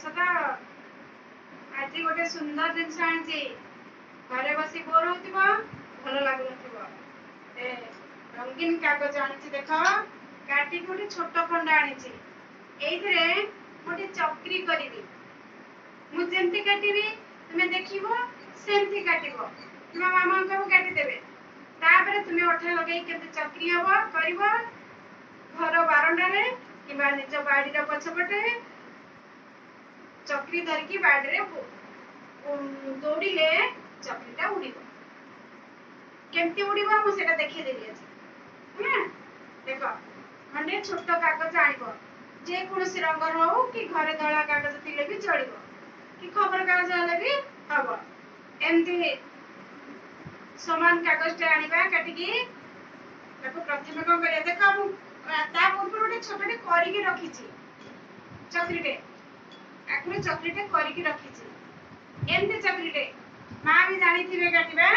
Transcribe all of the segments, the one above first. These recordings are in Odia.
ଅଛ ତ? ଆଜି ଗୋଟେ ସୁନ୍ଦର ଜିନିଷ ଆଣିଛି। ଘରେ ବସି ବୋର ହଉଥିବ, ଭଲ ଲାଗୁନଥିବ, ଏ ରଙ୍ଗୀନ କାଗଜ ଆଣିଛି। ଦେଖ, କାଟିକି ଗୋଟେ ଛୋଟ ଖଣ୍ଡ ଆଣିଛି। ଏଇଥିରେ ଗୋଟେ ଚକ୍ରି କରିବି। ମୁଁ ଯେମିତି କାଟିବି ତୁମେ ଦେଖିବ, ସେମିତି କାଟିବ କିମ୍ବା ମାମାଙ୍କୁ କାଟିଦେବେ। ତାପରେ ତୁମେ ଅଠା ଲଗେଇ କେମିତି ଚକ୍ରି ହବ କରିବ ଘର ବାରଣ୍ଡାରେ କିମ୍ବା ନିଜ ବାଡ଼ିର ପଛପଟେ। ଚକ୍ରି ଧରିକି ବାଡ଼ିରେ ଦୌଡ଼ିଲେ ଚକ୍ରିଟା ଉଡ଼ିବ। କେମିତି ଉଡ଼ିବ ମୁଁ ସେଟା ଦେଖେଇଦେବି ଆଜି, ହେଲା? ଦେଖ, ଖଣ୍ଡେ ଛୋଟ କାଗଜ ଆଣିବ, ଯେକୌଣସି ରଙ୍ଗର ହଉ କି ଘରେ ଧଳା କାଗଜ ଥିଲେ ବି ଚଳିବ କି ଖବର କାଗଜ ହେଲେ ବି ହବ। ଏମିତି ସମାନ କାଗଜଟେ ଆଣିବା କାଟିକି। ତାକୁ ପ୍ରଥମେ କଣ କରିବା ଦେଖ। ମୁଁ ତା ପୂର୍ବରୁ ଗୋଟେ ଛୋଟଟେ କରିକି ରଖିଛି ଚକ୍ରିଟେ। ଆଗରୁ ଚକ୍ରିଟେ କରିକି ରଖିଛି। ଏମିତି ଚକ୍ରିଟେ ମା ବି ଜାଣିଥିବେ କାଟିବା,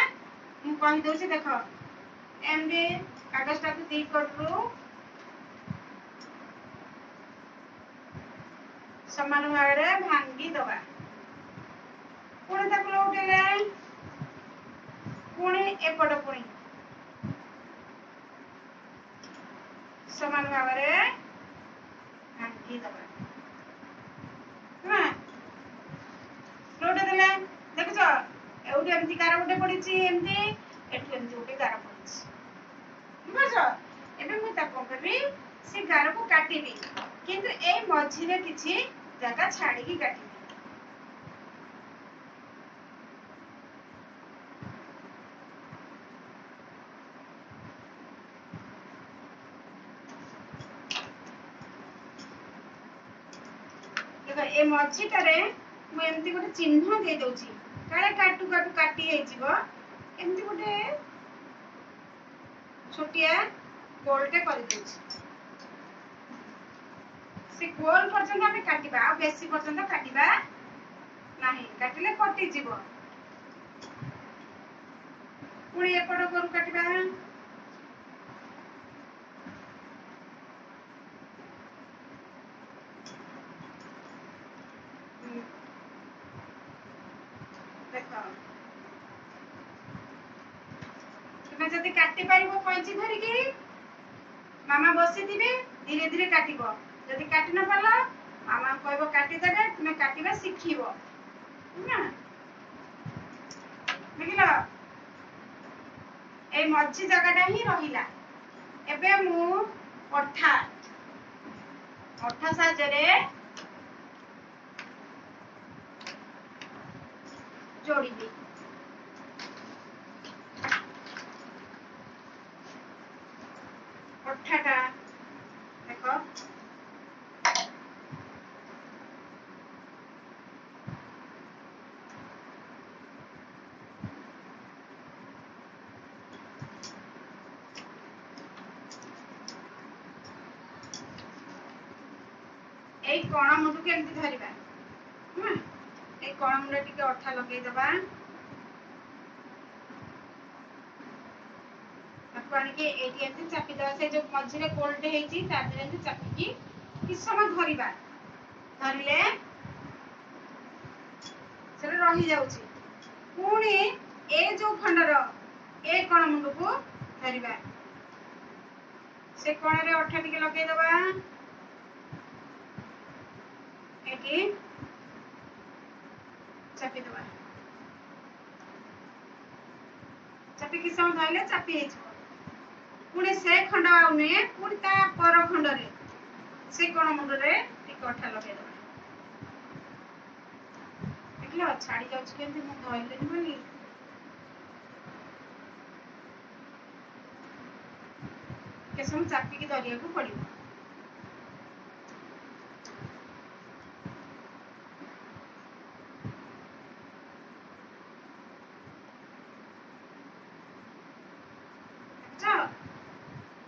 ମୁଁ କହିଦଉଛି। ଦେଖ, ଏମିତି କାଗଜଟାକୁ ଦି ପଟରୁ ସମାନ ଭାବରେ ଭାଙ୍ଗି ଦବା। ପୁଣି ତାକୁ ଲଉଟେଇଲେ ପୁଣି ଏପଟ ପୁଣି ସମାନ ଭାବରେ ଭାଙ୍ଗି ଦବା। ହେଲା, ଲଉଟେଇ ଦେଲେ। ଦେଖୁଛ, ଏଉଠୁ ଏମିତି ଗାର ଗୋଟେ ପଡିଛି, ଏମିତି ଏଠୁ ଏମିତି ଗୋଟେ ଗାର ପଡିଛି, ବୁଝିପାରୁଛ? ଏବେ ମୁଁ ତାକୁ କଣ କରିବି? ସେ ଗାରକୁ କାଟିବି, କିନ୍ତୁ ଏଇ ମଝିରେ କିଛି ଜାଗା ଛାଡିକି କାଟିବି। ଦେଖ, ଏ ମଝିଟାରେ ମୁଁ ଏମିତି ଗୋଟେ ଚିହ୍ନ ଦେଇ ଦଉଛି, କାଳେ କାଟୁ କାଟୁ କାଟି ହେଇଯିବ। ଏମିତି ଗୋଟେ ଛୋଟିଆ ଗୋଲଟେ କରିଦଉଛି। ସେ ଗୋଲ ପର୍ଯ୍ୟନ୍ତ ଆମେ କାଟିବା, ଆଉ ବେଶୀ ପର୍ଯ୍ୟନ୍ତ କାଟିବା ନାହିଁ, କାଟିଲେ କଟିଯିବ। ପୁଣି ଏପଟ କରୁ କାଟିବା। ଦେଖ, ତୁମେ ଯଦି କାଟି ପାରିବ କଇଁଚି ଧରିକି, ମାମା ବସିଥିବେ, ଧୀରେ ଧୀରେ କାଟିବ। ଯଦି କାଟି ନ ପାରିଲ, ମାମାଙ୍କୁ କହିବ କାଟିଦେବେ, ତୁମେ କାଟିବା ଶିଖିବ ନା। ଦେଖିଲ, ଏଇ ମଝି ଜାଗାଟା ହିଁ ରହିଲା। ଏବେ ମୁଁ ଅଠା ସାହାଯ୍ୟରେ ଯୋଡ଼ିବି। ଅଠାଟା ଦେଖ, ଏଇ କଣ ମୁଣ୍ଡକୁ ଏମିତି ଧରିବା। ଏଇ କଣ ମୁଣ୍ଡ ଟିକେ ଅଠା ଲଗେଇଦବା। ତାକୁ ଆଣିକି ଏଇଠି ଏମିତି ଚାପିଦବା। ସେ ଯୋଉ ମଝିରେ ଗୋଲଟେ ହେଇଛି, ତା ଦେହରେ ଏମିତି ଚାପିକି କିଛି ସମୟ ଧରିବା। ଧରିଲେ ସେଟା ରହିଯାଉଛି। ପୁଣି ଏ ଯୋଉ ଖଣ୍ଡର ଏ କଣ ମୁଣ୍ଡକୁ ଧରିବା, ସେ କଣରେ ଅଠା ଟିକେ ଲଗେଇଦବା, ଏଠି ଚାପିଦବା। ଚାପି କିଛି ସମୟ ଧରିଲେ ଚାପି ହେଇଯିବ। ପୁଣି ସେ ଖଣ୍ଡ ଆଉ ନୁହେଁ, ପୁଣି ତା ପର ଖଣ୍ଡରେ ସେ କଣ ମୁଣ୍ଡରେ ଟିକେ ଅଠା ଲଗେଇଦବା। ଦେଖିଲ, ଛାଡି ଯାଉଛି କେମିତି ମୁଁ ଧରିଲେନି ବୋଲି। ଟିକେ ସମୟ ଚାପିକି ଧରିବାକୁ ପଡିବ।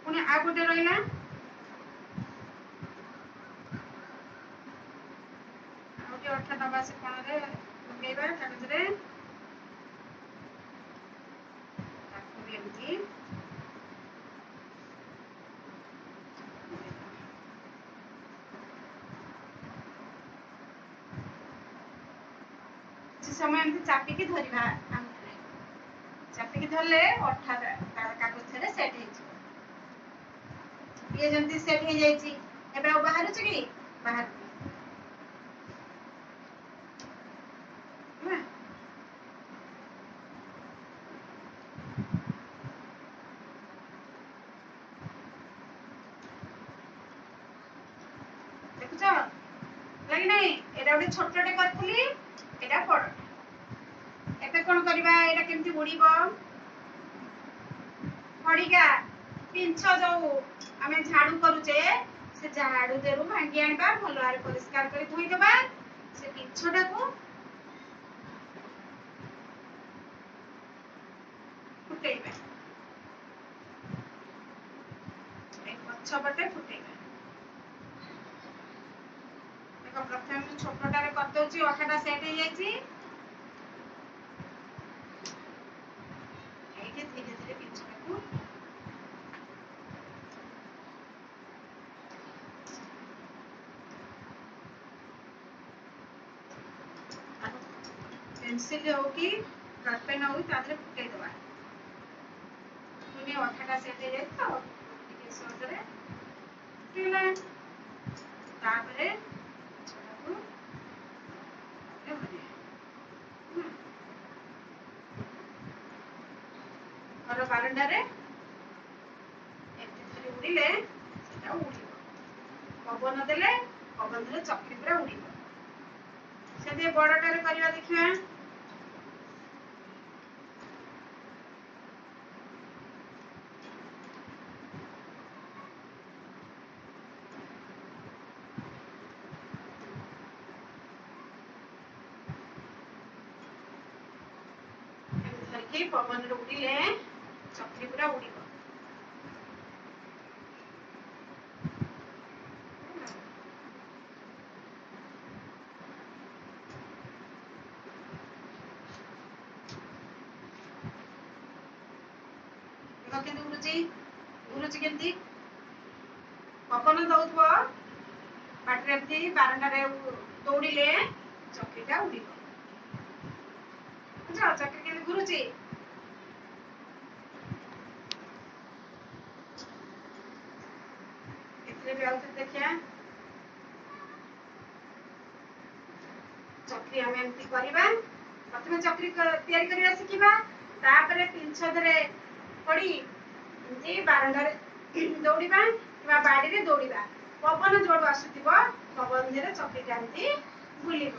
ପୁଣି ଆଉ ଗୋଟେ ରହିଲା, ଆଉ ଟିକେ ଅଠା ଦବା, ସେ କଣରେ ଲଗେଇବା କାଗଜରେ। ତାକୁ ବି ଏମିତି ସମୟ ଏମିତି ଚାପିକି ଧରିବା, ଆଙ୍ଗୁଠିରେ ଚାପିକି ଧରିଲେ ଅଠା କାଗଜ ଦେହରେ ସେଟ୍ ହେଇଯିବ। ଇଏ ଯେମିତି ସେଟ୍ ହେଇଯାଇଛି, ଏବେ ଆଉ ବାହାରୁଛି କି? ବାହାରୁନି। ଦେଖୁଛ ଲାଗି ନାଇଁ? ଏଇଟା ଗୋଟେ ଛୋଟଟେ କରିଥିଲି, ଏଇଟା ବଡଟା। ଏବେ କଣ କରିବା? ଏଇଟା କେମିତି ଉଡିବ? ଖଡିକା ପିଞ୍ଛ ଯୋଉ ଆମେ ଝାଡୁ କରୁଛେ, ସେ ଝାଡୁ ଦେହରୁ ଭାଙ୍ଗି ଆଣିବା, ଭଲ ଭାବରେ ପରିଷ୍କାର କରି ଧୋଇଦବା। ସେ ପିଞ୍ଛଟାକୁ ଫୁଟେଇବା, ଏଇ ପଛ ପଟେ ଫୁଟେଇବା। ଦେଖ, ପ୍ରଥମେ ମୁଁ ଛୋଟଟାରେ କରିଦଉଛି। ଅଠାଟା ସେଟ୍ ହେଇଯାଇଛି। ଏଇଠି ଧୀରେ ଧୀରେ ପିଞ୍ଛଟାକୁ ପେନସିଲ ହଉ କି ପେନ୍ ହଉ, ତା ଦେହରେ ଫୁଟେଇଦବା। ପୁଣି ଅଠାଟା ସେଟ୍ ହେଇଯାଇଛି ତ ଟିକେ ସହଜରେ ଫୁଟିଗଲା। ତାପରେ ପିଞ୍ଛଟାକୁ ଭରିବା। ଘର ବାରଣ୍ଡାରେ ଏମିତି ଧରି ଉଡ଼ିଲେ ସେଟା ଉଡ଼ିବ। ପବନ ଦେଲେ, ପବନ ଦେଲେ ଚକ୍ରି ପୁରା ଉଡ଼ିବ। ସେମିତି ବଡଟାରେ କରିବା, ଦେଖିବା। ଏମିତି ଧରିକି ପବନରେ ଉଡ଼ିଲେ ଚକ୍ରି ପୁରା ଉଡ଼ିବ। ଦେଖ କେମିତି ଉଡୁଛି, ଉଡୁଛି କେମିତି। ପବନ ଦଉଥିବ ବାଟରେ, ଏମିତି ବାରଣ୍ଡାରେ ଦୌଡ଼ିଲେ ଚକ୍ରିଟା ଉଡ଼ିବ। ବୁଝ, ଚକ୍ରି କେମିତି ଘୁରୁଛି। ଏଥିରେ ବି ଆଉଥରେ ଦେଖିବା। ଚକ୍ରି ଆମେ ଏମିତି କରିବା। ପ୍ରଥମେ ଚକ୍ରି ତିଆରି କରିବା ଶିଖିବା, ତାପରେ ପିଞ୍ଛ ଦେହରେ ପଡି ଏମିତି ବାରଣ୍ଡାରେ ଦୌଡ଼ିବା କିମ୍ବା ବାଡ଼ିରେ ଦୌଡ଼ିବା। ପବନ ଯୋଉଠୁ ଆସୁଥିବ, ପବନ ଦେହରେ ଚକ୍ରିଟା ଏମିତି ବୁଲିବ।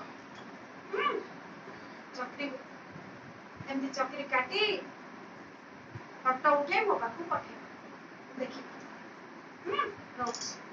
ଚକ୍ରି ଏମିତି ଚକ୍ରି କାଟି ଫଟୋ ଉଠେଇ ମୋ ପାଖକୁ ପଠେଇବ, ଦେଖିବି। ରହୁଛି।